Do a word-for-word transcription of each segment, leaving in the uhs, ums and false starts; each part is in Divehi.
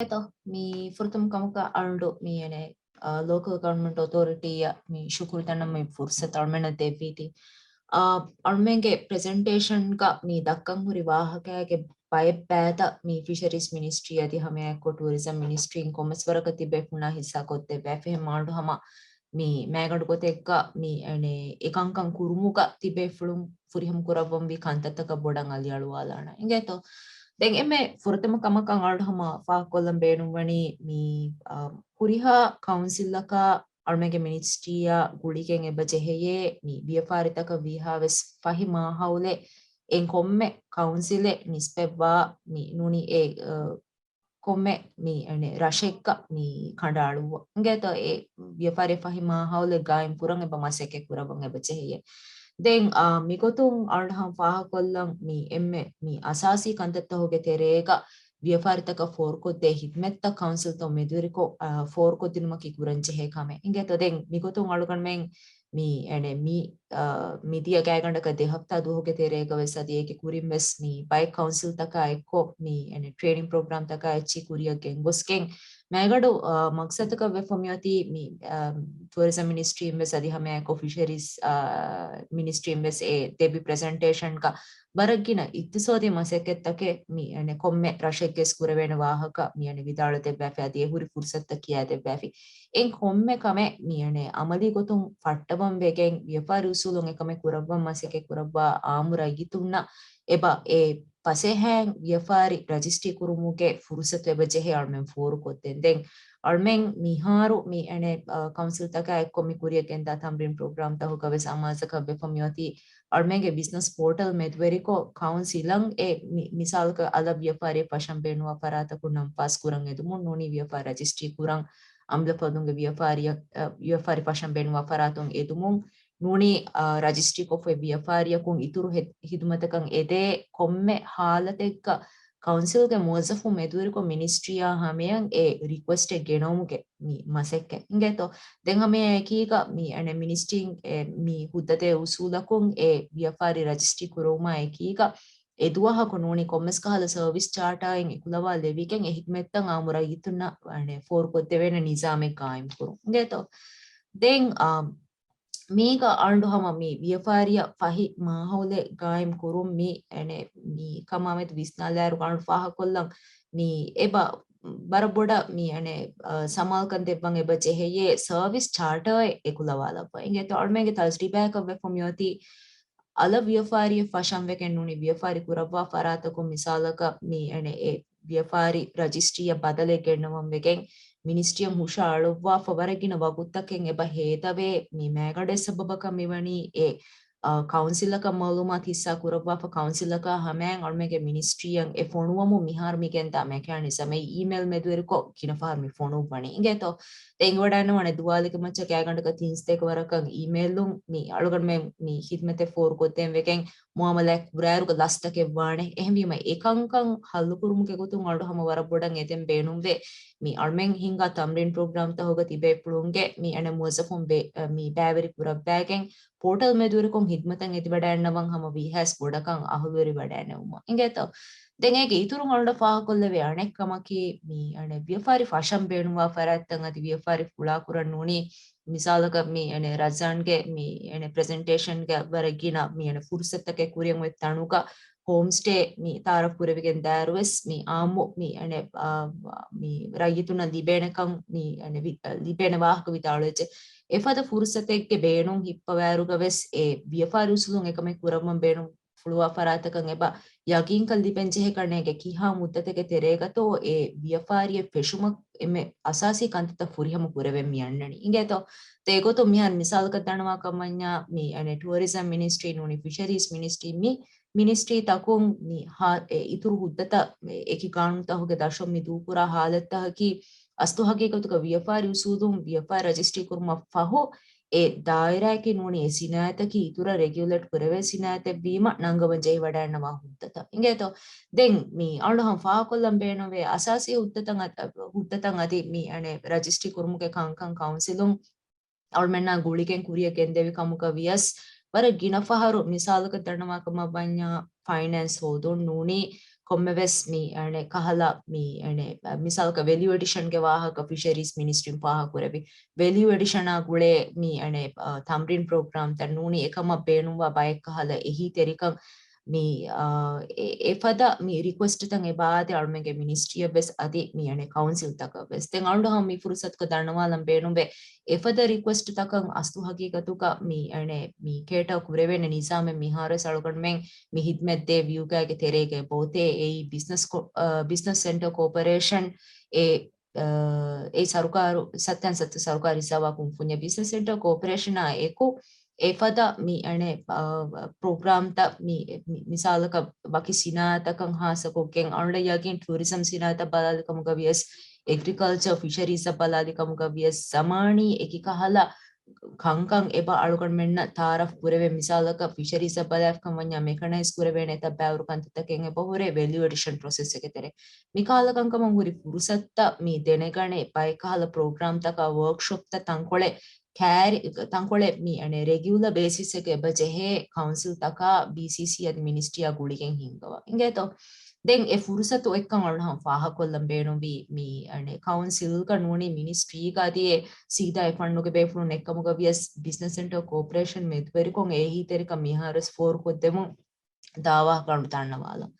އެތޯ، މި ފުރަތަމަ ކަމަކަށް އަޅުގަނޑު މި އެނެ، ލޯކަލް ގަވަރންމަންޓް އޮތޯރިޓީއަށް މި ޝުކުރު ދަންނަ މި ފުރުސަތު އަޅުމެންނަށް ދެއްވީތީ. އަޅުމެންގެ ޕްރެޒެންޓޭޝަންގަ މި ދައްކަން ހުރި ވާހަކައިގެ ބައެއް ބައިތައް މި ފިޝަރީޒް މިނިސްޓްރީ އަދި ހަމައެއާއެކު ޓޫރިޒަމް މިނިސްޓްރީން ކޮންމެސް ވަރަކަށް ތިބޭފުޅުންނާ ހިއްސާ ކޮށްދެއްވާފި. އެހެން އަޅުގަނޑު ހަމަ މި މައިގަނޑު ގޮތެއްގަ މި އެނެ އެކަންކަން ކުރުމުގަ ތިބޭފުޅުން ފުރިހަމަ ކުރައްވަންވީ ކަންތައްތަކަށް ބޮޑަށް އަލިއަޅުވާލާނަން. އިނގޭތޯ؟ ދެން އެންމެ ފުރަތަމަ ކަމަކަށް އަޅު ހަމަ ފާހަގަކޮށްލަން ބޭނުންވަނީ މި، އަ، ހުރިހާ ކައުންސިލްއަކާ އަޅުމެންގެ މިނިސްޓްރީއާ ގުޅިގެން އެބަ ޖެހެޔޭ މި ވިޔަފާރިތަކަށް ވީހާވެސް ފަހި މާހައުލެއް އެން ކޮންމެ ކައުންސިލެއް ނިސްބަތްވާ މި ނޫނީ އެ، އަ، ކޮންމެ މި އެނެ ރަށެއްގަ މި ކަނޑައަޅުއްވަ. އިނގޭތޯ އެ ވިޔަފާރި ފަހި މާހައުލެއް ގާއިމް ކުރަން އެބަ މަސައްކަތް ކުރައްވަން އެބަ ޖެހެޔޭ. ދެން، އާ، މިގޮތުން އަޅުން ފާހަގަކޮށްލަން މި އެންމެ މި އަސާސީ ކަންތައްތަހުގެ ތެރޭގަ ވިޔަފާރިތަކަށް ފޯރުކޮށްދޭ ހިދްމަތްތައް ކައުންސިލްތައް މެދުވެރިކޮށް، އާ، ފޯރުކޮށްދިނުމަކީ ކުރަންޖެހޭ ކަމެއް. އިނގޭތޯ ދެން މިގޮތުން އަޅުގަނޑުމެން މި އެނެ މި، އާ، މިދިޔަ ގާތްގަނޑަކަށް ދެ ހަފްތާ ދުވަހުގެ ތެރޭގަ ވެސް އަދި އޭގެ ކުރިން ވެސް މި ބައެއް ކައުންސިލްތަކާ އެއްކޮށް މި އެނެ ޓްރޭނިން ޕްރޮގްރާމްތަކާ އެއްޗިހި ކުރިއަށް ގެންގޮސްގެން މައިގަނޑު، އާ، މަގްސަދަކަށް ވެފަ މިއޮތީ މި، އާ، ޓޫރިޒަމް މިނިސްޓްރީން ވެސް އަދި ހަމައެކު ފިޝަރީޒް، އާ، މިނިސްޓްރީން ވެސް އެ ދެއްވި ޕްރެޒެންޓޭޝަންގަ ވަރަށް ގިނަ އިޤްތިޞާދީ މަސައްކަތްތަކެއް މި އެނެ ކޮންމެ ރަށެއްގެސް ކުރެވޭނެ ވާހަކަ މި އެނެ ވިދާޅު ދެއްވާފި އަދި އެ ހުރި ފުރުސަތުތައް ކިޔާ ދެއްވާފި. އެން ކޮންމެ ކަމެއް މި އެނެ އަމަލީ ގޮތުން ފައްޓަވަން ވެގެން ވިޔަފާރި އުސޫލުން އެކަމެއް ކުރައްވަން މަސައްކަތް ކުރައްވާ އާއްމު ރައްޔިތުންނަށް އެބަ އެ ފަސޭހައިން ވިޔަފާރި ރަޖިސްޓްރީ ކުރުމުގެ ފުރުސަތު އެބަ ޖެހޭ އަޅުމެން ފޯރުކޮށްދޭން. ދެން އަޅުމެން މިހާރު މި އެނެ، އަ، ކައުންސިލްތަކާ އެއްކޮށް މި ކުރިއަށް ގެންދާ ތަމްރީން ޕްރޮގްރާމްތަހުގަ ވެސް އަމާޒަކަށް ވެފަ މިއޮތީ އަޅުމެންގެ ބިޒްނަސް ޕޯޓަލް މެދުވެރިކޮށް ކައުންސިލަށް އެ މި-، މިސާލަކަށް އަލަށް ވިޔަފާރި ފަށަން ބޭނުންވާ ފަރާތަކުން ނަން ފާސް ކުރަން އެދުމުން ނޫނީ ވިޔަފާރި ރަޖިސްޓްރީ ކުރަން އަމްލަފަދުންގެ ވިޔަފާރިއަށް، އަ، ވިޔަފާރި ފަށަން ބޭނުންވާ ފަރާތުން އެދުމުން ނޫނީ، އާ، ރަޖިސްޓްރީކޮށްފައި ވިޔަފާރިއަކުން އިތުރު ހެ-، ހިދުމަތަކަށް އެދޭ ކޮންމެ ހާލަތެއްގަ ކައުންސިލްގެ މުވައްޒަފުން މެދުވެރިކޮށް މިނިސްޓްރީއާ ހަމަޔަށް އެ ރިކުއެސްޓެއް ގެނައުމުގެ މި މަސައްކަތް އިނގޭތޯ. ދެން ހަމަޔަށް އެކީގަ މި އެނެ މިނިސްޓްރީން އެ މި ހުއްދަ ދޭ އުސޫލަކުން އެ ވިޔަފާރި ރަޖިސްޓްރީ ކުރުވުމާ އެކީގަ އެ ދުވަހަކު ނޫނީ ކޮންމެސް ކަހަލަ ސަރވިސް ޗާޓާއެއް އެކުލަވާ ލެވިގެން އެ ހިދުމަތްތައް އާއްމު ރައްޔިތުންނަށް އެނެ ފޯރުކޮށްދެވޭނެ ނިޒާމެއް ގާއިމް ކުރުން އިނގޭތޯ. ދެން، އާ، މީގަ އަޅު ހަމަ މި ވިޔަފާރިއަށް ފަހި މާހައުލެއް ގާއިމް ކުރުން މި އެނެ މި ކަމާމެދު ވިސްނާލާއިރު އަޅު ފާހަކޮށްލަން މި އެބަ ވަރަށް ބޮޑަށް މި އެނެ، އަ، ސަމާލުކަން ދެއްވަން އެބަ ޖެހެޔޭ ސަރވިސް ޗާޓާއެއް އެކުލަވާލައްވަ. އިނގޭތޯ އަޅުމެންގެ ތަޖްރިބާއަކަށް ވެފަ މިއޮތީ އަލަށް ވިޔަފާރިއެއް ފަށަން ވެގެން ނޫނީ ވިޔަފާރި ކުރައްވާ ފަރާތަކުން މިސާލަކަށް މި އެނެ އެ ވިޔަފާރި ރަޖިސްޓްރީއަށް ބަދަލެއް ގެންނަވަން ވެގެން މިނިސްޓްރީއަށް ހުށަ އަޅުއްވާފަ ވަރަށް ގިނަ ވަގުތުތަކެއް އެބަ ހޭދަވޭ. މި މައިގަނޑު އެއް ސަބަބަކަށް މިވަނީ އެ، އަ، ކައުންސިލަކަށް މައުލޫމާތު ހިއްސާ ކުރައްވާފަ ކައުންސިލަކާ ހަމަޔަށް އަޅުމެންގެ މިނިސްޓްރީއަށް އެ ފޮނުވަމުން މިހާރު މި ގެންދާ މެކޭނިޒަމް އެއީ އީމެއިލް މެދުވެރިކޮށް ގިނަ ފަހަރު މި ފޮނުއްވަނީ. އިނގޭތޯ ދެން އެނގިވަޑައިގަންނަވާނެ ދުވާލެއްގެ މައްޗަށް ގާތްގަނޑަކަށް ތިން ސަތޭކަ ވަރަކަށް އީމެއިލުން މި އަޅުގަނޑުމެން މި ހިދުމަތެއް ފޯރުކޮށްދޭން ވެގެން މުއާމަލާތް ކުރާއިރުގަ ލަސްތަކެއް ވާނެ. އެހެންވީމަ އެކަންކަން ހައްލުކުރުމުގެ ގޮތުން އަޅު ހަމަ ވަރަށް ބޮޑަށް އެދެން ބޭނުންވޭ. މި އަޅުމެން ހިންގާ ތަމްރީން ޕްރޮގްރާމްތަހުގަ ތިބޭފުޅުންގެ މި އެނެ މުވައްޒަފުން ބޭ-، މި ބައިވެރި ކުރައްވާގެން ޕޯޓަލް މެދުވެރިކޮށް ހިދުމަތަށް އެދިވަޑައިގަންނަވަން ހަމަ ވީހާވެސް ބޮޑަކަށް އަހުލުވެރިވަޑައިނެވުމަށް އިނގޭތޯ. ދެން އޭގެ އިތުރުން އަޅުގަނޑަށް ފާހަގަކޮށްލެވޭ އަނެއް ކަމަކީ މި އެނެ ވިޔަފާރި ފަށަން ބޭނުންވާ ފަރާތްތައް އަދި ވިޔަފާރި ފުޅާކުރަން ނޫނީ މިސާލަކަށް މި އެނެ ރަޒާންގެ މި އެނެ ޕްރެޒެންޓޭޝަންގެ ވަރަށް ގިނަ މި އެނެ ފުރުސަތުތަކެއް ކުރިއަށް އޮތް ތަނުގަ ހޯމް ސްޓޭ މި ތައާރަފް ކުރެވިގެން ދާއިރުވެސް މި އާއްމު މި އެނެ، އާ، މި ރައްޔިތުންނަށް ލިބޭނެކަން މި އެނެ ވި-، ލިބޭނެ ވާހަކަ ވިދާޅުވެއްޖެ. އެފަދަ ފުރުސަތެއްގެ ބޭނުން ހިއްޕަވާއިރުގަ ވެސް އެ ވިޔަފާރި އުސޫލުން އެކަމެއް ކުރައްވަން ބޭނުން ފުޅުވާ ފަރާތަކަށް އެބަ ޔަގީންކަން ލިބެން ޖެހޭ ކަންނޭނގެ ކިހާ މުއްދަތެއްގެ ތެރޭގަތޯ އެ ވިޔަފާރިއެއް ފެށުމަށް އެންމެ އަސާސީ ކަންތައްތައް ފުރިހަމަ ކުރެވެން މި އަންނަނީ. އިނގޭތޯ؟ ދެ ގޮތުން މިހާރު މިސާލަކަށް ދަންނަވާ ކަމަށްޏާ މި އެނެ ޓޫރިޒަމް މިނިސްޓްރީ ނޫނީ ފިޝަރީޒް މިނިސްޓްރީ މި މިނިސްޓްރީ ތަކުން މި ހާ-، އެ އިތުރު ހުއްދަތައް އެކި ގާނޫނުތަކުގެ ދަށުން މި ދޫކުރާ ހާލަތްތަކަކީ އަސްލު ހަގީގަތުގަ ވިޔަފާރި އުސޫލުން ވިޔަފާރި ރަޖިސްޓްރީ ކުރުމަށް ފަހު، އެ ދާއިރާއަކީ ނޫނީ އެ ސިނާއަތަކީ އިތުރަށް ރެގިއުލޭޓް ކުރެވޭ ސިނާއަތެއް ވީމަ ނަންގަވަން ޖެހިވަޑައިގަންނަވާ ހުއްދަތައް. އިނގޭތޯ؟ ދެން މި އަޅު ހަމަ ފާހަގަކޮށްލަން ބޭނުންވޭ އަސާސީ ހުއްދަތައް އަ-، ހުއްދަތައް އަދި މި އަނެއް ރަޖިސްޓްރީ ކުރުމުގެ ކަންކަން ކައުންސިލުން އަޅުމެންނާ ގުޅިގެން ކުރިއަށް ގެންދެވި ކަމުގަ ވިޔަސް، ވަރަށް ގިނަ ފަހަރު މިސާލަކަށް ދަންނަވާ ކަމަށް ވަންޏާ ފައިނޭންސް ހޯދުން ނޫނީ ކޮންމެވެސް މި އަނެ ކަހަލަ މި އަނެ މިސާލަކަށް ވެލިއު އެޑިޝަންގެ ވާހަކަ ފިޝަރީސް މިނިސްޓްރީން ފާހަގަކުރެވި. ވެލިއު އެޑިޝަނާ ގުޅޭ މި އަނެ ތަމްރީން ޕްރޮގްރާމްތައް ނޫނީ އެކަމަށް ބޭނުންވާ ބައެއް ކަހަލަ އެހީތެރިކަން މި، އާ، އެ، އެފަދަ މި ރިކުއެސްޓްތައް އެބަ އާދޭ އަޅުމެންގެ މިނިސްޓްރީއަށް ވެސް އަދި މި އަނެ ކައުންސިލްތަކަށް ވެސް. ދެން އަޅުގަނޑު ހަމަ މި ފުރުސަތުގަ ދަންނަވާލަން ބޭނުންވޭ އެފަދަ ރިކުއެސްޓްތަކަށް އަސްލު ހަގީގަތުގަ މި އަނެ މި ކޭޓާ ކުރެވޭނެ ނިޒާމެއް މިހާރުވެސް އަޅުގަނޑުމެން މި ހިދްމަތްދޭ ވިއުގާގެ ތެރޭގަ އެބައޮތޭ. އެއީ ބިޒްނަސް ކޮ-، އާ، ބިޒްނަސް ސެންޓަރ ކޯޕަރޭޝަން އެ އާ، އެ ސަރުކާރު، ސައްތަން ސައްތަ ސަރުކާރު ހިއްސާވާ ކުންފުންޏެއް ބިޒްނަސް ސެންޓަރ ކޯޕަރޭޝަނާ އެކު އެފަދަ މި އަނެ، އާ، ޕްރޮގްރާމްތައް މި، މި، މިސާލަކަށް ވަކި ސިނާއަތަކަށް ހާއްސަކޮށްގެން އަޅުގަނޑަށް ޔަގީން ޓޫރިޒަމް ސިނާއަތަށް ބަލާލި ކަމުގަ ވިޔަސް، އެގްރިކަލްޗަރ ފިޝަރީޒަށް ބަލާލި ކަމުގަ ވިޔަސް، ޒަމާނީ އެކި ކަހަލަ ކަންކަން އެބަ އަޅުގަނޑުމެންނަށް ތައާރަފް ކުރެވޭ. މިސާލަކަށް ފިޝަރީޒަށް ބަލާފިކަން ވަންޏާ މެކަނައިޒް ކުރެވޭނެ އެތައް ބައިވަރު ކަންތައްތަކެއް އެބަ ހުރޭ ވެލިއު އެޑިޝަން ޕްރޮސެސް އެކެ ތެރޭ. މިކަހަލަ ކަންކަމަށް ހުރި ފުރުސަތުތައް މި ދެނެގަނެ، ބައެއް ކަހަލަ ޕްރޮގްރާމްތަކާ ވޯކްޝޮޕްތައް ތަންކޮޅެއް ކާރި-، ތަންކޮޅެއް މި އަނެ ރެގިއުލަ ބޭސިސްއެއްގަ އެބަ ޖެހޭ ކައުންސިލްތަކާ ބީސީސީ އަދި މިނިސްޓްރީއާ ގުޅިގެން ހިންގަވާ. އިނގޭތޯ؟ ދެން އެ ފުރުސަތު އޮތްކަން އަޅުގަނޑު ހަމަ ފާހަގަކޮށްލަން ބޭނުންވީ މި އަނެ ކައުންސިލްގަ ނޫނީ މިނިސްޓްރީގަ އަދި އެ ސީދާ އެ ފަންނުގެ ބޭފުޅުން އެއްކަމުގަ ވިޔަސް ބިޒްނަސް ސެންޓަރ ކޯޕަރޭޝަން މެދުވެރިކޮށް އެހީތެރިކަން މިހާރުވެސް ފޯރުކޮށްދެމުން ދާވާ ކަނޑު ދަންނަވާލަން.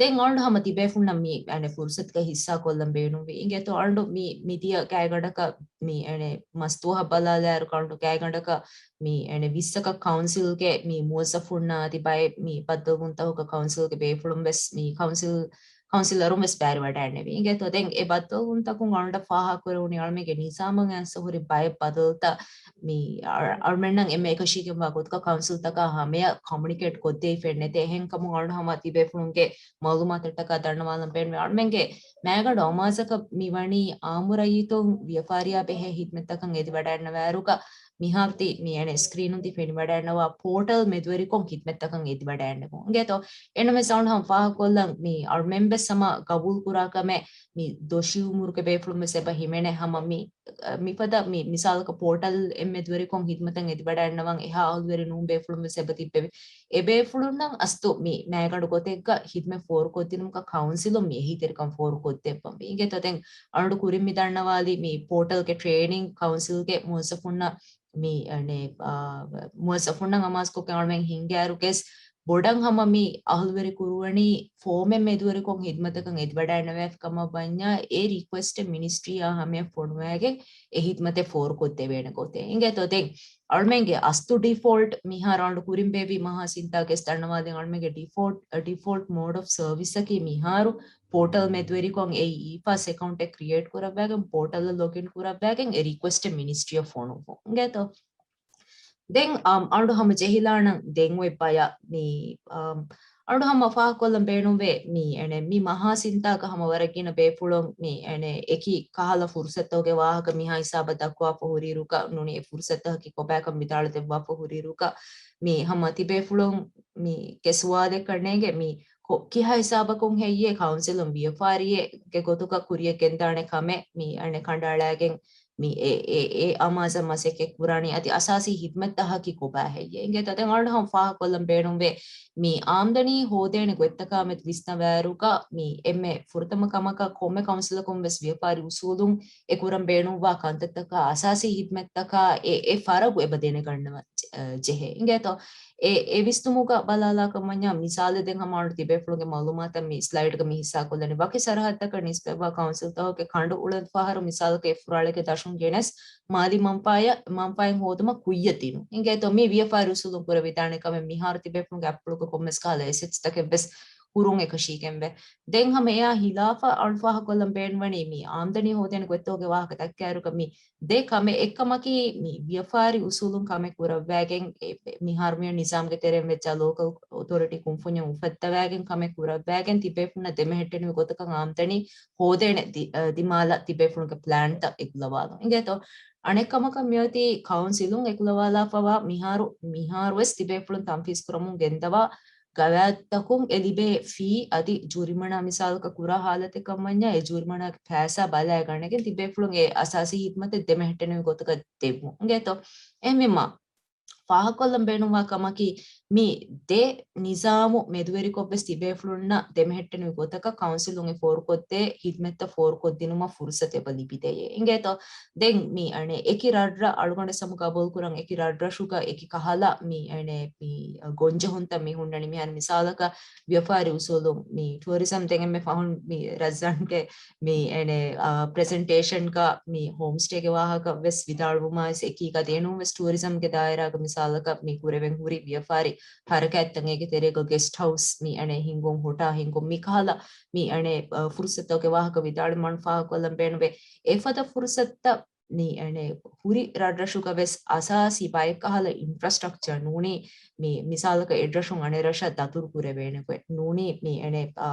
ދެން އަޅު ހަމަ ތިބޭފުންނަށް މި އަނެ ފުރުސަތުގަ ހިއްސާ ކޮށްލަން ބޭނުންވި. އިނގޭތޯ އަޅު މި މިދިޔަ ގާތްގަނޑަކަށް މި އަނެ މަސްތުވަހަށް ބަލާލާއިރު ކަނޑު ގާތްގަނޑަކަށް މި އަނެ ވިއްސަކަށް ކައުންސިލްގެ މި މުވައްޒަފުންނާ އަދި ބައެއް މި ބައްދަލުވުންތަކުގަ ކައުންސިލްގެ ބޭފުޅުން ވެސް މި ކައުންސިލް، ކައުންސިލަރުން ވެސް ބައިވެރިވަޑައިގެންނެވި. އިނގޭތޯ ދެން އެ ބައްދަލުވުންތަކުން އަޅުގަނޑަށް ފާހަގަކުރެވުނީ އަޅުމެންގެ ނިޒާމަށް އައިސް ހުރި ބައެއް ބަދަލުތައް މި އަ-، އަޅުމެންނަށް އެންމެ އެކަށީގެންވާ ގޮތުގަ ކައުންސިލްތަކާ ހަމަޔަށް ކޮމިއުނިކޭޓް ކޮށްދެވިފައެއް ނެތޭ. އެހެންކަމުން އަޅު ހަމަ ތިބޭފުޅުންގެ މައުލޫމާތަށްޓަކާ ދަންނަވާލަން ބޭނުންވޭ. އަޅުމެންގެ މައިގަނޑު އަމާޒަކަށް މި ވަނީ އާއްމު ރައްޔިތުން ވިޔަފާރިއާ ބެހޭ ހިދްމަތްތަކަށް އެދިވަޑައިގަންނަވާއިރުގަ މިހާރު ތި މި އަނެ ސްކްރީނުން ތި ފެނިވަޑައިގަންނަވާ ޕޯޓަލް މެދުވެރިކޮށް ހިދްމަތްތަކަށް އެދިވަޑައިގަންނަވާ. އިނގޭތޯ އެނަމެސް އަޅު ހަމަ ފާހަގަކޮށްލަން މި އަޅުމެން ވެސް ހަމަ ގަބޫލު ކުރާ ކަމެއް މި ދޮށީ އުމުރުގެ ބޭފުޅުން ވެސް އެބަ ހިމެނޭ ހަމަ މި މިފަދަ މި މިސާލަކަށް ޕޯޓަލް އެއް މެދުވެރިކޮށް ހިދްމަތަށް އެދިވަޑައިގަންނަވަން އެހާ އަހުލުވެރި ނޫން ބޭފުޅުން ވެސް އެބަ ތިއްބެވި. އެ ބޭފުޅުންނަށް އަސްތު މި މައިގަނޑު ގޮތެއްގަ ހިދްމަތް ފޯރުކޮށްދިނުމަކަށް ކައުންސިލުން މި އެހީތެރިކަން ފޯރުކޮށްދެއްވަން ވީ. އިނގޭތޯ ދެން އަޅުގަނޑު ކުރިން މި ދަންނަވާލީ މި ޕޯޓަލްގެ ޓްރޭނިން ކައުންސިލްގެ މުވައްޒަފުންނަށް މި އަނެ، އާ، މުވައްޒަފުންނަށް އަމާޒުކޮށްގެން އަޅުމެން ހިންގާއިރު ގެސް ބޮޑަށް ހަމަ މި އަހުލުވެރި ކުރުވަނީ ފޯމެއް މެދުވެރިކޮށް ހިދްމަތަކަށް އެދިވަޑައިގަންނަވާފި ކަމަށް ވަންޏާ އެ ރިކުއެސްޓެއް މިނިސްޓްރީއާ ހަމަޔަށް ފޮނުވައިގެން އެ ހިދްމަތެއް ފޯރުކޮށްދެވޭނެ ގޮތެއް. އިނގޭތޯ ދެން އަޅުމެންގެ އަސްލު ޑިފޯލްޓް މިހާރު އަޅު ކުރިން ބޭއްވި މަހާ ސިންތާ ގެސް ދަންނަވާލި އަޅުމެންގެ ޑިފޯލްޓް، ޑިފޯލްޓް މޯޑް އޮފް ސަރވިސްއަކީ މިހާރު ޕޯޓަލް މެދުވެރިކޮށް އެ އީ ފާސް އެކައުންޓެއް ކްރިއޭޓް ކުރައްވައިގެން ޕޯޓަލަށް ލޮގިން ކުރައްވައިގެން އެ ރިކުއެސްޓެއް މިނިސްޓްރީއަށް ފޮނުއްވުން. އިނގޭތޯ؟ ދެން، އަމް، އަޅު ހަމަ ޖެހިލާނަން ދެން އޮތް ބަޔަށް މި، އަމް، އަޅު ހަމަ ފާހަގަކޮށްލަން ބޭނުންވޭ މި އަނެ މި މަހާ ސިންތާގަ ހަމަ ވަރަށް ގިނަ ބޭފުޅުން މި އަނެ އެކި ކަހަލަ ފުރުސަތުގެ ވާހަކަ މިހާ ހިސާބަށް ދައްކުވާފަ ހުރިއިރުކަ ނޫނީ އެ ފުރުސަތަކީ ކޮބާކަން ވިދާޅު ދެއްވާފަ ހުރިއިރުކަ މި ހަމަ ތިބޭފުޅުން މި ގެ ސުވާލެއް ކަންނޭނގެ މި ކޮ-، ކިހާ ހިސާބަކުން ހެއްޔޭ ކައުންސިލުން ވިޔަފާރިއެއްގެ ގޮތުގަ ކުރިއަށް ގެންދާނެ ކަމެއް މި އަނެ ކަނޑައަޅައިގެން މި އެ، އެ، އެ އަމާޒަށް މަސައްކަތް ކުރާނީ އަދި އަސާސީ ހިދްމަތްތަކަކީ ކޮބާ ހެއްޔޭ؟ އިނގޭތޯ ދެން އަޅު ހަމަ ފާހަގަކޮށްލަން ބޭނުންވޭ މި އާމްދަނީ ހޯދޭނެ ގޮތްތަކާ މެދު ވިސްނަވާއިރުގަ މި އެންމެ ފުރަތަމަ ކަމަކަށް ކޮންމެ ކައުންސިލަކުން ވެސް ވިޔަފާރި އުސޫލުން އެ ކުރަން ބޭނުންވާ ކަންތައްތަކާ އަސާސީ ހިދްމަތްތަކާ އެ، އެ ފަރަގު އެބަ ދެނެގަންނަވަން ޖެ-، ޖެހޭ. އިނގޭތޯ؟ އެ، އެ ވިސްނުމުގަ ބަލާލާކަން ވަންޏާ މިސާލެއް ދެން ހަމަ އަޅު ތިބޭފުޅުންގެ މައުލޫމާތަށް މި ސްލައިޑްގަ މި ހިއްސާކޮށްލަނީ ވަކި ސަރަހައްދަކަށް ނިސްބަތްވާ ކައުންސިލްތަކުގެ ކަނޑު އުޅެން ފަހަރު މިސާލަކަށް އެ ފުރާޅެއްގެ ދަށުން ގެނެސް މާލީ މަންފާއަށް، މަންފާއެއް ހޯދުމަށް ކުއްޔަށް ދިނުން. އިނގޭތޯ މި ވިޔަފާރި އުސޫލުން ކުރެވިދާނެ ކަމެއް މިހާރު ތިބޭފުޅުންގެ އަތްޕުޅުގަ ކޮންމެސް ކަހަލަ އެސެޓްސްތަކެއް ވެސް ހުރުން އެކަށީގެންވޭ. ދެން ހަމަ އެއާ ހިލާފަށް އަޅު ފާހަގަކޮށްލަން ބޭނުންވަނީ މި އާމްދަނީ ހޯދޭނެ ގޮތްތަކުގެ ވާހަކަ ދައްކާއިރުގަ މި ދެ ކަމެއް އެއްކަމަކީ، މި ވިޔަފާރި އުސޫލުން ކަމެއް ކުރައްވައިގެން، އެ، މިހާރު މިއޮތް ނިޒާމްގެ ތެރެއިން ވެއްޖާ ލޯކަލް އޮތޯރިޓީ ކުންފުންޏަށް އުފައްދަވައިގެން ކަމެއް ކުރައްވައިގެން، ތިބޭފުންނަށް ދެމެހެއްޓެނިވި ގޮތަކަށް އާމްދަނީ ހޯދޭނެ ދި-، އަ، ދިމާލަށް ތިބޭފުންގެ ޕްލޭންތައް އެކުލަވާލުން. އިނގޭތޯ، އަނެއް ކަމަކަށް މިއޮތީ ކައުންސިލުން އެކުލަވާލާފަވާ މިހާރު، މިހާރުވެސް ތިބޭފުޅުން ތަންފީޒް ކުރަމުން ގެންދަވާ ގަވާއިދުތަކުން އެ ލިބޭ ފީ އަދި ޖޫރިމަނާ މިސާލަކަށް ކުރާ ހާލަތެއް ކަމަށް ވަންޏާ، އެ ޖޫރިމަނާގެ ފައިސާ ބަލައިގަނެގެން ތިބޭފުޅުން އެ އަސާސީ ހިދްމަތެއް ދެމެހެއްޓެނިވި ގޮތަކަށް ދެއްވުން. އިނގޭތޯ؟ އެހެންވީމަ، ފާހަގަކޮށްލަން ބޭނުންވާ ކަމަކީ، މި ދެ ނިޒާމު މެދުވެރިކޮށްވެސް ތިބޭފުޅުންނަށް ދެމެހެއްޓެނިވި ގޮތަކަށް ކައުންސިލުން އެ ފޯރުކޮށްދޭ ހިދްމަތްތައް ފޯރުކޮށްދިނުމަށް ފުރުސަތު އެބަ ލިބިދެޔޭ. އިނގޭތޯ؟ ދެން މި އަނެއް އެކި ރަށްރަށް އަޅުގަނޑު ސަމު ގަބޫލުކުރަން އެކި ރަށްރަށުގަ އެކި ކަހަލަ މި އަނެއް މި ގޮންޖެހުންތައް މި ހުންނަނީ. މިހާރު މިސާލަކަށް ވިޔަފާރި އުސޫލުން މި ޓޫރިޒަމް ދެން އެންމެ ފަހުން މި ރައްޒާންގެ މި އަނެއް، އާ، ޕްރެޒެންޓޭޝަންގަ މި ހޯމްސްޓޭގެ ވާހަކަ ވެސް ވިދާޅުވުމާ ވެސް އެކީ ގަދޭނުން ވެސް ޓޫރިޒަމްގެ ދާއިރާގަ މިސާލަކަށް މި ކުރެވެން ހުރި ވިޔަފާރި ހަރަކާތްތައް އޭގެ ތެރޭގަ ގެސްޓް ހައުސް މި އަނެއް ހިންގުން، ހޮޓާ ހިންގުން މި ކަހަލަ މި އަނެއް، އަ، ފުރުސަތުގެ ވާހަކަ ވިދާޅުވުމަށް ފާހަގަކޮށްލަން ބޭނުވޭ. އެފަދަ ފުރުސަތުތައް މި އަނެއް ހުރި ރަށްރަށުގަ ވެސް އަސާސީ ބައެއް ކަހަލަ އިންފްރާސްޓްރަކްޗަރ ނޫނީ މި މިސާލަކަށް އެއްރަށުން އަނެއް ރަށަށް ދަތުރު ކުރެވޭނެ ގޮތް ނޫނީ މި އަނެއް، އާ،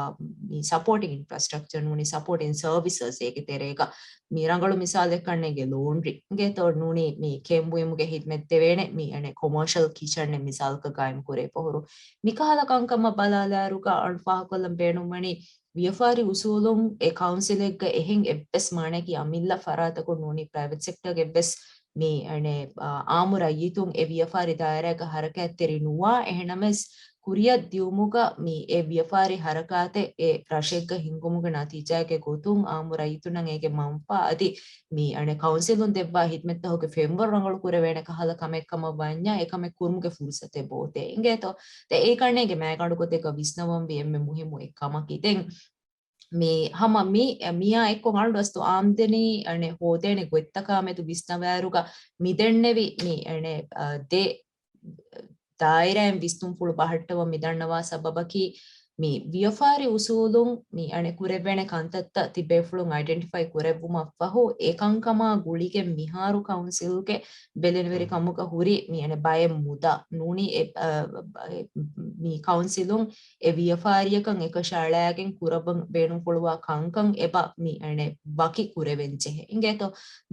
މި ސަޕޯޓިން އިންފްރާސްޓްރަކްޗަރ ނޫނީ ސަޕޯޓިން ސަރވިސަސް އޭގެ ތެރޭގަ މި ރަނގަޅު މިސާލެއް ކަންނޭނގެ ލޯންޑްރީ އިނގޭތޯ ނޫނީ މި ކެންބުއިމުގެ ހިދްމަތް ދެވޭނެ މި އަނެއް ކޮމާޝަލް ކިޗަންއެއް މިސާލަކަށް ގާއިމް ކުރޭ ފަހުރު މި ކަހަލަ ކަންކަމަށް ބަލާލާއިރުގަ އަން ފާހަގަކޮށްލަން ބޭނުންވަނީ ވިޔަފާރި އުސޫލުން އެ ކައުންސިލެއްގަ އެހެން އެއްވެސް މާނައަކީ އަމިއްލަ ފަރާތަކުން ނޫނީ ޕްރައިވެޓް ސެކްޓަރގެ އެއްވެސް މި އަނެއް، އާ، އާއްމު ރައްޔިތުން އެ ވިޔަފާރި ދާއިރާގަ ހަރަކާތްތެރި ނުވާ. އެހެނަމަވެސް ކުރިއަށް ދިއުމުގަ މި އެ ވިޔަފާރި ހަރަކާތެއް އެ ރަށެއްގަ ހިންގުމުގެ ނަތީޖާއެއްގެ ގޮތުން އާއްމު ރައްޔިތުންނަށް އޭގެ މަންފާ އަދި މި އަނެއް ކައުންސިލުން ދެއްވާ ހިދްމަތްތަކުގެ ފެންވަރު ރަނގަޅު ކުރެވޭނެ ކަހަލަ ކަމެއް ކަމަށް ވަންޏާ އެކަމެއް ކުރުމުގެ ފުރުސަތެއް ބޯތޭ. އިނގޭތޯ؟ ދެ އެ ކަންނޭނގެ މައިގަނޑު ގޮތެއްގަ ވިސްނަވަންވީ އެންމެ މުހިއްމު އެއް ކަމަކީ. ދެން މި ހަމަ މި، މިއާ އެއްކޮށް އަޅުގަނޑު އަސްލު އާމްދަނީ އަނެއް ހޯދޭނެ ގޮތްތަކާ މެދު ވިސްނަވާއިރުގަ މިދެންނެވި މި އަނެއް، އާ، ދެ ދާއިރާއިން ވިސްނުންފުޅު ބަހައްޓަވަން މިދަންނަވާ ސަބަބަކީ، މި ވިޔަފާރި އުސޫލުން މި އަނެއް ކުރެވޭނެ ކަންތައްތައް ތިބޭފުޅުން އައިޑެންޓިފައި ކުރެއްވުމަށްފަހު، އެ ކަންކަމާ ގުޅިގެން މިހާރު ކައުންސިލްގެ ބެލެނިވެރިކަމުގަ ހުރި މި އަނެއް ބައެއް މުދާ ނޫނީ އެ، އަ، އެ، މި ކައުންސިލުން އެ ވިޔަފާރިއަކަށް އެކަށައަޅާގެން ކުރައްވަން ބޭނުންފުޅުވާ ކަންކަން އެބަ މި އަނެއް ވަކި ކުރެވެން ޖެހޭ. އިނގޭތޯ؟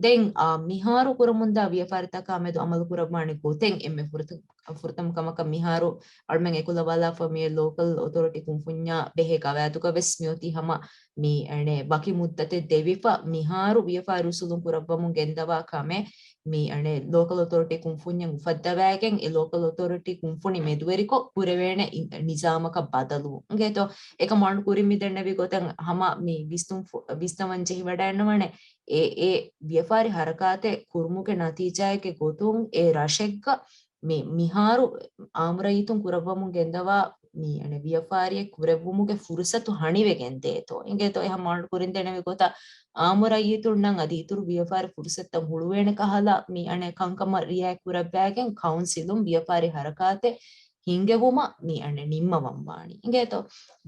ދެން، އާ، މިހާރު ކުރަމުންދާ ވިޔަފާރިތަކާ މެދު އަމަލު ކުރައްވާނެ ގޮތެއް އެންމެ ފުރަތަމަ ފުރަތަމަ ކަމަކަށް މިހާރު އަޅުމެން އެކުލަވާލާފަ މިއޮތް ލޯކަލް އޮތޯރިޓީ ކުންފުންޏާ ބެހޭ ގަވާއިދުގަ ވެސް މިއޮތީ ހަމަ މި އަނެއް ވަކި މުއްދަތެއް ދެވިފަ މިހާރު ވިޔަފާރި އުސޫލުން ކުރައްވަމުން ގެންދަވާ ކަމެއް މި އަނެއް ލޯކަލް އޮތޯރިޓީ ކުންފުންޏަށް އުފައްދަވާގެން އެ ލޯކަލް އޮތޯރިޓީ ކުންފުނި މެދުވެރިކޮށް ކުރެވޭނެ އި-، ނިޒާމަކަށް ބަދަލުވުން. އިނގޭތޯ؟ އެކަމަށް ކުރިން މިދެންނެވި ގޮތަށް ހަމަ މި ވިސްނުން ފު-، ވިސްނަވަން ޖެހިވަޑައިންނަވާނެ. އެ، އެ ވިޔަފާރި ހަރަކާތެއް ކުރުމުގެ ނަތީޖާއެއްގެ ގޮތުން އެ ރަށެއްގަ މި، މިހާރު އާއްމު ރައްޔިތުން ކުރައްވަމުން ގެންދަވާ މި އަނެއް ވިޔަފާރިއެއް ކުރެއްވުމުގެ ފުރުސަތު ހަނިވެގެން ދޭތޯ. އިނގޭތޯ އެހަމަ އަޅު ކުރިން ދެނެވި ގޮތަށް އާއްމު ރައްޔިތުންނަށް އަދި އިތުރު ވިޔަފާރި ފުރުސަތުތައް ހުޅުވޭނެ ކަހަލަ މި އަނެއް ކަންކަމަށް ރިއާޔަތް ކުރައްވާގެން ކައުންސިލުން ވިޔަފާރި ހަރަކާތެއް ހިންގެވުމަށް މި އަނެއް ނިންމަވަން ވާނީ. އިނގޭތޯ؟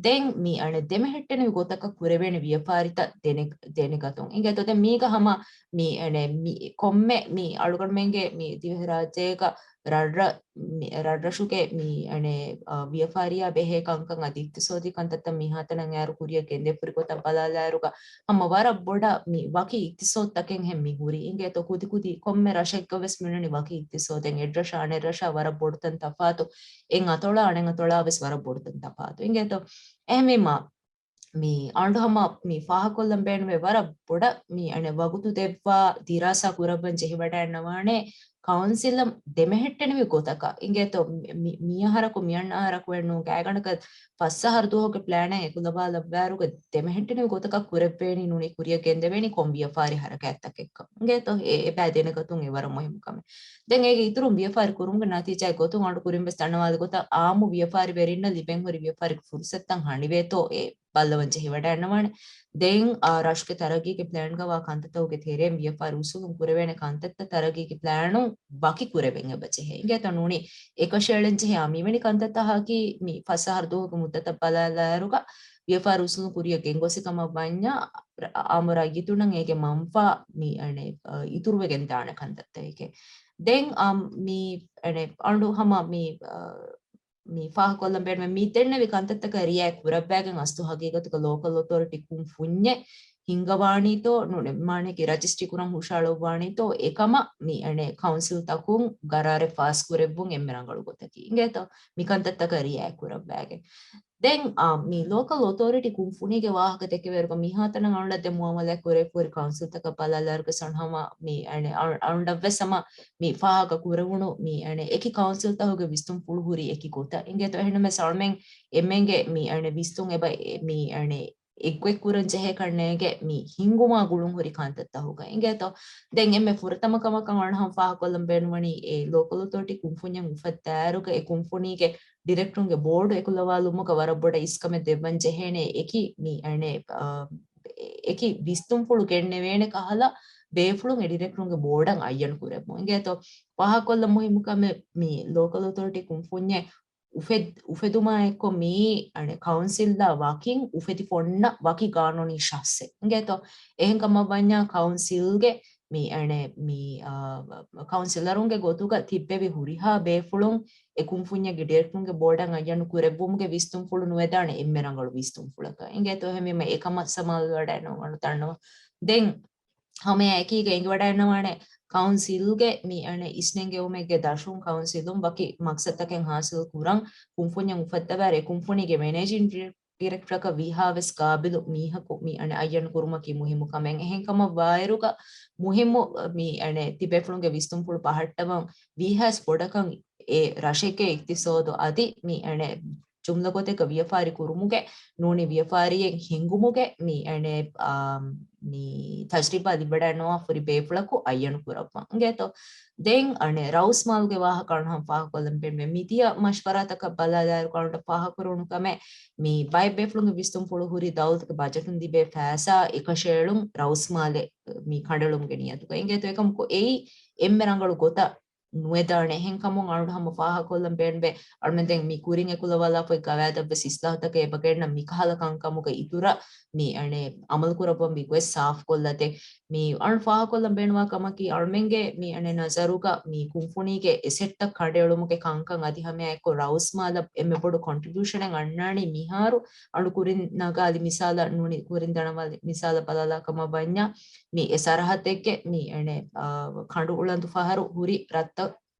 ދެން މި އަނެއް ދެމެހެއްޓެނިވި ގޮތަކަށް ކުރެވޭނެ ވިޔަފާރިތައް ދެނެ-، ދެނެގަތުން. އިނގޭތޯ؟ ދެން މީގަ ހަމަ މި އަނެއް މި ކޮންމެ މި އަޅުގަނޑުމެންގެ މި ދިވެހިރާއްޖޭގަ ރަށްރަށް، މި ރަށްރަށުގެ މި އަނެއް، އާ، ވިޔަފާރިއާ ބެހޭ ކަންކަން އަދި އިޤްތިޞާދީ ކަންތައްތައް މިހާތަނަށް އައިރު ކުރިއަށް ގެންދެވިފަ ހުރި ގޮތަށް ބަލާލާއިރުގަ ހަމަ ވަރަށް ބޮޑަށް މި ވަކި އިޤްތިޞާދުތަކެއްހެން މި ހުރީ. އިނގޭތޯ ކުދިކުދި ކޮންމެ ރަށެއްގަ ވެސް މިއޮންނަނީ ވަކި އިޤްތިޞާދެއް. އެއްރަށާ އަނެއްރަށާ ވަރަށް ބޮޑުތަން ތަފާތު. އެއް އަތޮޅާ އަނެއް އަތޮޅާ ވެސް ވަރަށް ބޮޑުތަން ތަފާތު. އިނގޭތޯ އެހެންވީމަ މި އަނޑު ހަމަ މި ފާހަގަކޮށްލަން ބޭނުމޭ ވަރަށް ބޮޑަށް މި އަނެއް ވަގުތު ދެއްވާ ދިރާސާ ކުރައްވަން ޖެހިވަޑައިންނަވާނެ ކައުންސިލަށް ދެމެހެއްޓެނިވި ގޮތަކަށް. އިނގޭތޯ މި، މި، މި އަހަރަކު މިއަންނަ އަހަރަކު ވެންނޫން ގާތްގަނޑަކަށް ފަސް އަހަރު ދުވަހުގެ ޕްލޭނެއް އެކުލަވާލައްވާއިރުގަ ދެމެހެއްޓެނިވި ގޮތަކަށް ކުރެއްވޭނީ ނޫނީ ކުރިއަށް ގެންދެވޭނީ ކޮން ވިޔަފާރި ހަރަކާތްތަކެއްކަން. އިނގޭތޯ އެ، އެބަ ދެނެގަތުން އެ ވަރަށް މުހިއްމު ކަމެއް. ދެން އޭގެ އިތުރުން ވިޔަފާރި ކުރުމުގެ ނަތީޖާއެއް ގޮތުން އަޅު ކުރިން ވެސް ދަންނަވާލި ގޮތަށް އާއްމު ވިޔަފާރިވެރިންނަށް ލިބެން ހުރި ވިޔަފާރި ފުރުސަތުތައް ހަނިވޭތޯ އެ ބައްލަވަން ޖެހިވަޑައިންނަވާނެ. ދެން އާ ރަށުގެ ތަރައްގީގެ ޕްލޭންގަވާ ކަންތައްތަކުގެ ތެރެއިން ވިޔަފާރި އުސޫލުން ކުރެވޭނެ ކަންތައްތައް ތަރައްގީގެ ޕްލޭނުން ވަކި ކުރެވެން އެބަ ޖެހޭ. އިނގޭތޯ ނޫނީ އެކަށައެޅެން ޖެހޭ އާ މިވެނި ކަންތައްތަކަކީ މި ފަސް އަހަރު ދުވަހުގެ މުއްދަތަށް ބަލާލާއިރުގަ ވިޔަފާރި އުސޫލުން ކުރިއަށް ގެންގޮސްފި ކަމަށް ވަންޏާ އާއްމު ރައްޔިތުންނަށް އޭގެ މަންފާ މި އަނެއް، އަ، އިތުރުވެގެން ދާނެ ކަންތައްތަކެކޭ. ދެން އަ، މި އަނެއް އަނޑު ހަމަ މި، އަ، މި ފާހަގަކޮށްލަން ބޭނުމޭ މި ދެންނެވި ކަންތައްތަކަށް ރިއާޔަތް ކުރައްވާގެން އަސްލު ހަގީގަތުގަ ލޯކަލް އޮތޯރިޓީ ކުންފުންޏެއް ހިންގަވާނީތޯ، ނޫނީ މާނައަކީ ރަޖިސްޓްރީ ކުރަން ހުށައަޅުއްވާނީތޯ، އެކަމަށް މި އަނެއް ކައުންސިލްތަކުން ގަރާރެއް ފާސް ކުރެއްވުން އެންމެ ރަނގަޅު ގޮތަކީ. އިނގޭތޯ މި ކަންތައްތަކަށް ރިއާޔަތް ކުރައްވާގެން. ދެން މި ލޯކަލް އޮތޯރިޓީ ކުންފުނީގެ ވާހަކަ ދެކެވޭރުގަ މިހާތަނަށް އަޅުގަނޑަށް ދެން މުއާމަލާތް ކުރެވިފަހުރި ކައުންސިލްތަކަށް ބަލާލާއިރުގަ ސަންހަމަ މި އަޅުގަނޑަށްވެސް ހަމަ މި ފާހަގަ ކުރެވުނު މި އެކި ކައުންސިލްތަކުގެ ވިސްނުންފުޅު ހުރީ އެކި ގޮތަށް. އިނގޭތޯ އެހެންނަމަވެސް އަޅުމެން އެންމެންގެ މި އަނެއް ވިސްނުން އެބަ މި އަނެއް އެއްގޮތް ކުރަން ޖެހޭ ކަންނޭނގެ މި ހިންގުމާ ގުޅުން ހުރި ކަންތައްތަކުގަ. އިނގޭތޯ ދެން އެންމެ ފުރަތަމަ ކަމަކަށް އަޅުގަނޑު ހަމަ ފާހަގަކޮށްލަން ބޭނުންވަނީ އެ ލޯކަލް އޮތޯރިޓީ ކުންފުންޏެއް އުފައްދާއިރުގަ އެ ކުންފުނީގެ ޑިރެކްޓަރުންގެ ބޯޑު އެކުލަވާލުމުގަ ވަރަށް ބޮޑަށް އިސްކަމެއް ދެއްވަން ޖެހޭނެ އެކި މި އަނެއް އެކި ވިސްނުންފުޅު ގެންނެވޭނެ ކަހަލަ ބޭފުޅުން އެ ޑިރެކްޓަރުންގެ ބޯޑަށް އައްޔަން ކުރެއްވުން. އިނގޭތޯ ފާހަގަކޮށްލަން މުހިއްމު ކަމެއް މި ލޯކަލް އޮތޯރިޓީ ކުންފުންޏެއް އުފެދް-، އުފެދުމާ އެއްކޮށް މިއީ އަނެއް ކައުންސިލްއާ ވަކިން އުފެދިފަ އޮންނަ ވަކި ގާނޫނީ ޝަޚްޞެއް. އިނގޭތޯ އެހެން ކަމަށް ވަންޏާ ކައުންސިލްގެ މި އަނެއް މި ކައުންސިލަރުންގެ ގޮތުގަ ތިއްބެވި ހުރިހާ ބޭފުޅުން އެ ކުންފުންޏެއްގެ ޑިރެކްޓަރުންގެ ބޯޑަށް އައްޔަނު ކުރެއްވުމުގެ ވިސްނުންފުޅު ނުވެދާނެ އެންމެ ރަނގަޅު ވިސްނުންފުޅަކަށް. އިނގޭތޯ އެހެންވީމަ އެކަމަށް ސަމާލުވެވަޑައިގަންނަވާނެ. ދެން ހަމައެކީގަ އެނގިވަޑައިގަންނަވާނެ ކައުންސިލްގެ މި އަނެއް އިސްނެންގެވުމެއްގެ ދަށުން ކައުންސިލުން ވަކި މަޤްޞަދުތަކެއް ހާސިލް ކުރަން ކުންފުންޏެއް އުފައްދަވާއިރު އެ ކުންފުނީގެ މެނޭޖިން ޑިރެކްޓަރަކަށް ވީހާވެސް ގާބިލު މީހަކު މި އަނެއް އައްޔަން ކުރުމަކީ މުހިއްމު ކަމެއް. އެހެން ކަމަށް ވާއިރުގަ މުހިއްމު މި އަނެއް ތިބޭފުޅުންގެ ވިސްނުންފުޅު ބަހައްޓަވަން ވީހާވެސް ބޮޑަކަށް އެ ރަށެކޭ އިޤްތިޞާދު އަދި މި އަނެއް ޖުމްލަ ގޮތެއްގަ ވިޔަފާރި ކުރުމުގެ ނޫނީ ވިޔަފާރިއެއް ހިންގުމުގެ މި އަނެއް މި ތަޖްރިބާ ލިބިވަޑައިގަންނަވާފަ ހުރި ބޭފުޅަކު އައްޔަނު ކުރައްވަން. އިނގޭތޯ ދެން އަނެއް ރައުސްމާލްގެ ވާހަކަ އަޅުގަނޑު ހަމަ ފާހަގަކޮށްލަން ބޭނުމޭ. މިދިޔަ މަޝްވަރާތަކަށް ބަލާލާއިރު އަޅުގަނޑަށް ފާހަގަކުރެވުނު ކަމެއް މި ބައެއް ބޭފުޅުންގެ ވިސްނުންފުޅު ހުރީ ދައުލަތުގެ ބަޖެޓުން ލިބޭ ފައިސާ އެކަށައެޅުން ރައުސްމާލެ މި ކަނޑައެޅުމުގެ ނިޔަތުގަ. އިނގޭތޯ އެކަމަކު އެއީ އެންމެ ރަނގަޅު ގޮތަށް ނުވެދާނެ. އެހެންކަމުން އަޅުގަނޑު ހަމަ ފާހަގަކޮށްލަން ބޭނުންވޭ. އަޅުމެން ދެން މި ކުރިން އެކުލަވާލާފައި ގަވާއިދަށްވެސް އިސްލާހުތަކެއް އެބަގައިންނަ މިކަހަލަ ކަންކަމުގެ އިތުރަށް މި އަނެއް އަމަލު ކުރައްވަން މި ގޮތް ސާފުކޮށްލަދޭ. މި އަޅު ފާހަގަކޮށްލަން ބޭނުންވާ ކަމަކީ އަޅުމެންގެ މި އަނެއް ނަޒަރުގަ މި ކުންފުނީގެ އެސެޓްތައް ކަނޑައެޅުމުގެ ކަންކަން އަދި ހަމައެއާއެކު ރައުސްމާލަށް އެންމެ ބޮޑު ކޮންޓްރިބިއުޝަނެއް އަންނާނީ މިހާރު އަޅު ކުރިން ނަގާލި މިސާލަށް ނޫނީ ކުރިން ދަންނަވާލި މިސާލަށް ބަލާލާ ކަމަށް ވަންޏާ މި އެ ސަރަހައްދެއްގެ މި އަނެއް، އާ، ކަނޑު އުޅަނދު ފަހަރު ހުރި ރަށްތައް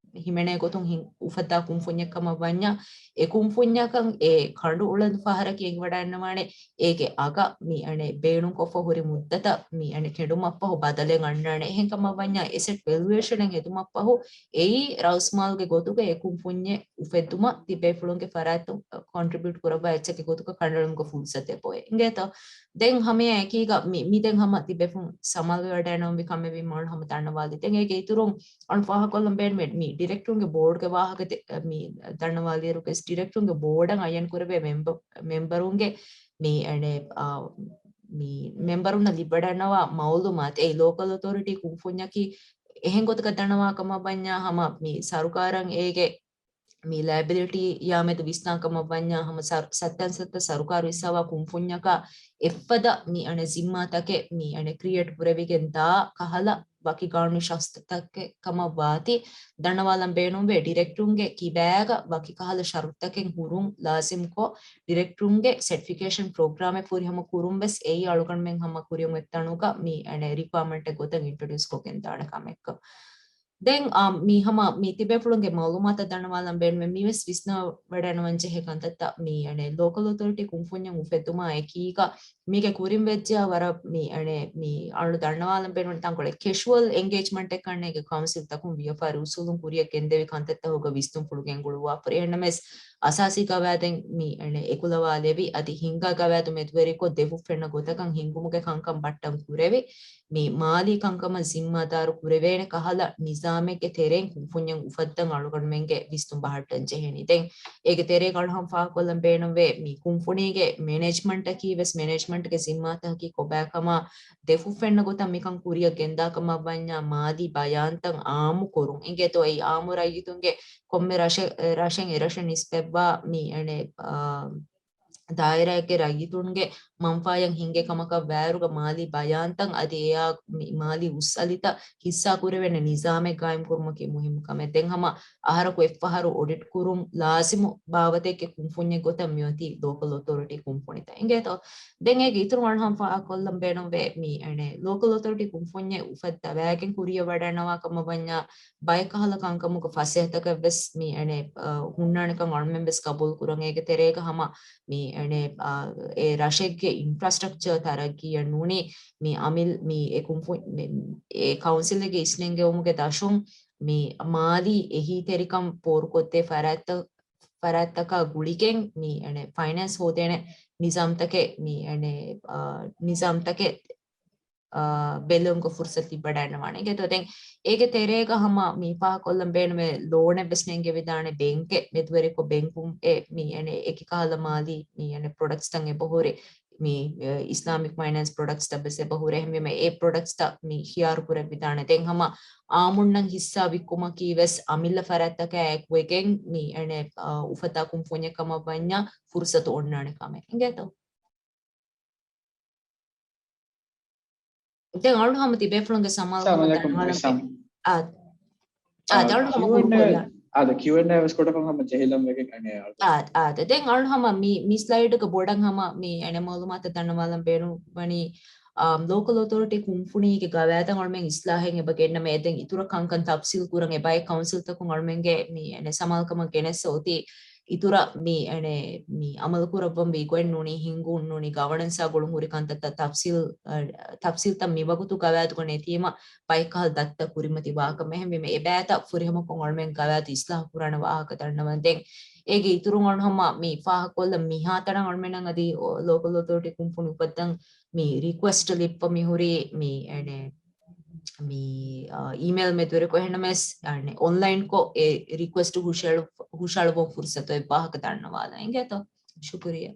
ހިމެނޭ ގޮތުން ހިން-، އުފައްދާ ކުންފުންޏެއް ކަމަށް ވަންޏާ، އެ ކުންފުންޏަކަށް އެ ކަނޑު އުޅަނދު ފަހަރަކީ އެނގިވަޑައިގަންނަވާނެ އޭގެ އަގަށް މި އަނެއް ބޭނުންކޮށްފަ ހުރި މުއްދަތަށް މި އަނެއް ކެނޑުމަށްފަހު ބަދަލެއް އަންނާނެ. އެހެން ކަމަށް ވަންޏާ އެސެޓް ވެލުއޭޝަނެއް ހެދުމަށްފަހު އެއީ ރައުސްމާލްގެ ގޮތުގަ އެ ކުންފުންޏެއް އުފެއްދުމަށް ތިބޭފުޅުންގެ ފަރާތުން ކޮންޓްރިބިއުޓް ކުރައްވާ އެއްޗެއްގެ ގޮތުގަ ކަނޑައެޅުމުގެ ފުރުސަތެއް އޮތް. އިނގޭތޯ؟ ދެން ހަމައެއާއެކީގަ މި، މި ދެން ހަމަ ތިބޭފުޅުން ސަމާލުވެވަޑައިގަންނަވާ ކަމެއްވީމަ އަޅު ހަމަ ދަންނަވާލި. ދެން އޭގެ އިތުރުން އަޅު ފާހަގަކޮށްލަން ބޭނުމޭ މި ޑިރެކްޓަރުންގެ ބޯޑްގެ ވާހަކަ ދެ-، މި ދަންނަވާލިއިރު ވެސް ޑިރެކްޓަރުންގެ ބޯޑަށް އައްޔަން ކުރެވޭ މެމްބަ-، މެމްބަރުންގެ މި އަނެއް، އާ، މި މެމްބަރުންނަށް ލިބިވަޑައިގަންނަވާ މައުލޫމާތު އެއީ ލޯކަލް އޮތޯރިޓީ ކުންފުންޏަކީ އެހެން ގޮތަކަށް ދަންނަވާ ކަމަށް ވަންޏާ ހަމަ މި ސަރުކާރަށް އޭގެ މި ލައިބިލިޓީއާމެދު ވިސްނާ ކަމަށް ވަންޏާ ހަމަ ސަރު-، ސައްތަން ސައްތަ ސަރުކާރު ހިއްސާވާ ކުންފުންޏަކާ އެއްފަދަ މި އަނެއް ޒިންމާތަކެއް މި އަނެއް ކްރިއޭޓް ކުރެވިގެން ދާ ކަހަލަ ވަކި ގާނޫނީ ޝަޚްޞްތަކެއް ކަމަށް ވާތީ، ދަންނަވާލަން ބޭނުންވޭ ޑިރެކްޓަރުންގެ ކިބާގަ ވަކި ކަހަލަ ޝަރުތުތަކެއް ހުރުން ލާޒިމްކޮށް، ޑިރެކްޓަރުންގެ ސެޓްފިކޭޝަން ޕްރޮގްރާމެއް ފުރިހަމަ ކުރުން ވެސް އެއީ އަޅުގަނޑުމެން ހަމަ ކުރިއަށް އޮތް ތަނުގަ މި އަނެއް ރިކްވަޔަރމަންޓެއް ގޮތަށް އިންޓްރޮޑިއުސް ކޮށްގެން ދާނެ ކަމެއްކަން. ދެން، އާ، މި ހަމަ މި ތިބޭފުޅުންގެ މައުލޫމާތަށް ދަންނަވާލަން ބޭނުމޭ މިވެސް ވިސްނާވަޑައިގަންނަވަން ޖެހޭ ކަންތައްތައް މި އަނެއް ލޯކަލް އޮތޯރިޓީ ކުންފުންޏެއް އުފެއްދުމާ އެކީގަ މީގެ ކުރިން ވެއްޖެޔާ ވަރަށް މި އަނެއް މި އަޅު ދަންނަވާލަން ބޭނުން ތަންކޮޅެއް ކެޝުއަލް އެންގޭޖްމަންޓެއް ކަންނޭގެ ކައުންސިލްތަކުން ވިޔަފާރި އުސޫލުން ކުރިއަށް ގެންދެވި ކަންތައްތަކުގަ ވިސްނުންފުޅު ގެންގުޅުއްވާފަ ހުރި. އެހެންނަމަވެސް އަސާސީ ގަވާއިދެއް މި އަނެއް އެކުލަވާލެވި އަދި ހިންގާ ގަވާއިދު މެދުވެރިކޮށް ދެފުށް ފެންނަ ގޮތަކަށް ހިންގުމުގެ ކަންކަން ބައްޓަން ކުރެވި. މި މާލީ ކަންކަމަށް ޒިންމާދާރު ކުރެވޭނެ ކަހަލަ ނިޒާމެއްގެ ތެރެއިން ކުންފުންޏެއް އުފައްދަން އަޅުގަނޑުމެންގެ ވިސްނުން ބަހައްޓަން ޖެހެނީ. ދެން އޭގެ ތެރޭގަ އަޅު ހަމަ ފާހަގަކޮށްލަން ބޭނުންވޭ މި ކުންފުނީގެ މެނޭޖްމަންޓަކީ ވެސް މެނޭޖްމަންޓްގެ ޒިންމާތަކަކީ ކޮބާކަމާ ދެފުށް ފެންނަ ގޮތަށް މިކަން ކުރިއަށް ގެންދާ ކަމަށް ވަންޏާ މާލީ ބަޔާންތައް އާއްމު ކުރުން. އިނގޭތޯ އެއީ އާއްމު ރައްޔިތުންގެ ކޮންމެ ރަށެ-، ރަށެއް އެރަށަށް ނިސްބަތްވާ މި އަނެއް، އާ، ދާއިރާއެއްގެ ރައްޔިތުންގެ މަންފާޔަށް ހިނގޭ ކަމަކަށް ވާއިރުގަ މާލީ ބަޔާންތައް އަދި އެއާ މި-، މާލީ އުސްއަލިތައް ހިއްސާ ކުރެވޭނެ ނިޒާމެއް ގާއިމް ކުރުމަކީ މުހިއްމު ކަމެއް. ދެން ހަމަ އަހަރަކު އެއްފަހަރު އޮޑިޓް ކުރުން ލާޒިމު ބާވަތެއްގެ ކުންފުންޏެއް ގޮތަށް މިއޮތީ ލޯކަލް އޮތޯރިޓީ ކުންފުނިތައް. އިނގޭތޯ؟ ދެން އޭގެ އިތުރު އަޅު ހަމަ ފާހަގަކޮށްލަން ބޭނުންވޭ މި އެނެ ލޯކަލް އޮތޯރިޓީ ކުންފުންޏެއް އުފައްދަވާގެން ކުރިޔަށް ވަޑައިންނަވާ ކަމަށް ވަންޏާ ބައެއް ކަހަލަ ކަންކަމުގެ ފަސޭހަތަކެއް ވެސް މި އެނެ، އަ، ހުންނާނެކަން އަޅުމެން ވެސް ގަބޫލު ކުރަން. އޭގެ ތެރޭގަ ހަމަ މި އެނެ، އާ، އެ ރަށެއްގެ އިންފްރާސްޓްރަކްޗަރ ތަރައްގީއަށް ނޫނީ މި އަމިއްލަ މި އެ ކުންފު-، މި އެ ކައުންސިލެއްގެ އިސްނެންގެވުމުގެ ދަށުން މި މާލީ އެހީތެރިކަން ފޯރުކޮށްދޭ ފަރާތްތައް، ފަރާތްތަކާ ގުޅިގެން މި އެނެ ފައިނޭންސް ހޯދޭނެ ނިޒާމްތަކެއް މި އެނެ، އާ، ނިޒާމްތަކެއް އާ، ބެލުމުގެ ފުރުސަތު ލިބިވަޑައިގަންނަވާނެ. އިނގޭތޯ ދެން އޭގެ ތެރޭގަ ހަމަ މި ފާހަގަކޮށްލަން ބޭނުމޭ ލޯނެއް ވެސް ނެންގެވިދާނެ ބޭންކެއް މެދުވެރިކޮށް ބޭންކުން އެ މި އެނެ އެކި ކަހަލަ މާލީ މި އެނެ ޕްރޮޑަކްޓްސްތައް އެބަހުރި މި، އެ، އިސްލާމިކް ފައިނޭންސް ޕްރޮޑަކްޓްސްތައް ވެސް އެބަހުރި. އެހެންވީމަ އެ ޕްރޮޑަކްޓްސްތައް މި ޚިޔާރު ކުރެވިދާނެ. ދެން ހަމަ އާއްމުންނަށް ހިއްސާ ވިއްކުމަކީ ވެސް އަމިއްލަ ފަރާތްތަކާ އެކުވެގެން މި އެނެ، އާ، އުފައްދާ ކުންފުންޏެއް ކަމަށް ވަންޏާ ފުރުސަތު އޮންނާނެ ކަމެއް. އިނގޭތޯ؟ ދެން އަޅު ހަމަ ތިބޭފުޅުންގެ ސަމާލު ކަމަށް ދަންނަވާލަން. އާ، އާ، ދެން އަޅު ހަމަ ކިޔު އެންޑް އޭ، އާ، ދެން ކިޔު އެންޑް އޭ ވެސް ކޮޓަކަށް ހަމަ ޖެހިލަން ވެގެން އަނެއް އާ، އާ، ދެން އަޅު ހަމަ މި، މި ސްލައިޑްގެ ބޮޑަށް ހަމަ މި އެނެ މައުލޫމާތަށް ދަންނަވާލަން ބޭނުންވަނީ، އާ، ލޯކަލް އޮތޯރިޓީ ކުންފުނީގެ ގަވާއިދަށް އަޅުމެން އިސްލާހެއް އެބަ ގެންނަމޭ، ދެން އިތުރަށް ކަންކަން ތަފްސީލް ކުރަން އެބައި ކައުންސިލްތަކުން އަޅުމެންގެ މި އެނެ ސަމާލުކަމަށް ގެނެއްސަ އޮތީ އިތުރަށް މި އެނެ މި އަމަލު ކުރައްވަން ވީ ގޮތް ނޫނީ ހިންގުން ނޫނީ ގަވަނަންސާ ގުޅުން ހުރި ކަންތައްތައް ތަފްސީލް، އަ، ތަފްސީލްތައް މިވަގުތު ގަވާއިދުގަ ނެތީމަ ބައެއްކަހަލަ ދަތިތައް ކުރިމަތި ވާކަމެއް. އެހެންވީމަ އެބައިތައް ފުރިހަމަކޮށް އަޅުމެން ގަވާއިދު އިސްލާހު ކުރާނެ ވާހަކަ ދަންނަވަން. ދެން އޭގެ އިތުރުން އަޅު ހަމަ މި ފާހަގަކޮށްލަން މިހާތަނަށް އަޅުމެންނަށް އަދި ލޯކަލް އޮތޯރިޓީ ކުންފުނި އުފައްދަން މި ރިކުއެސްޓް ލިބިފަ މިހުރީ މި އެނެ މި، އާ، އީމެއިލް މެދުވެރިކޮށް އެހެންނަމަވެސް، އަނެ، އޮންލައިންކޮށް އެ ރިކުއެސްޓް ހުށައެޅު-، ހުށައަޅުވަން ފުރުސަތު އޮތް ވާހަކަ ދަންނަވާލަން. އިނގޭތޯ؟ ޝުކުރިއްޔާ.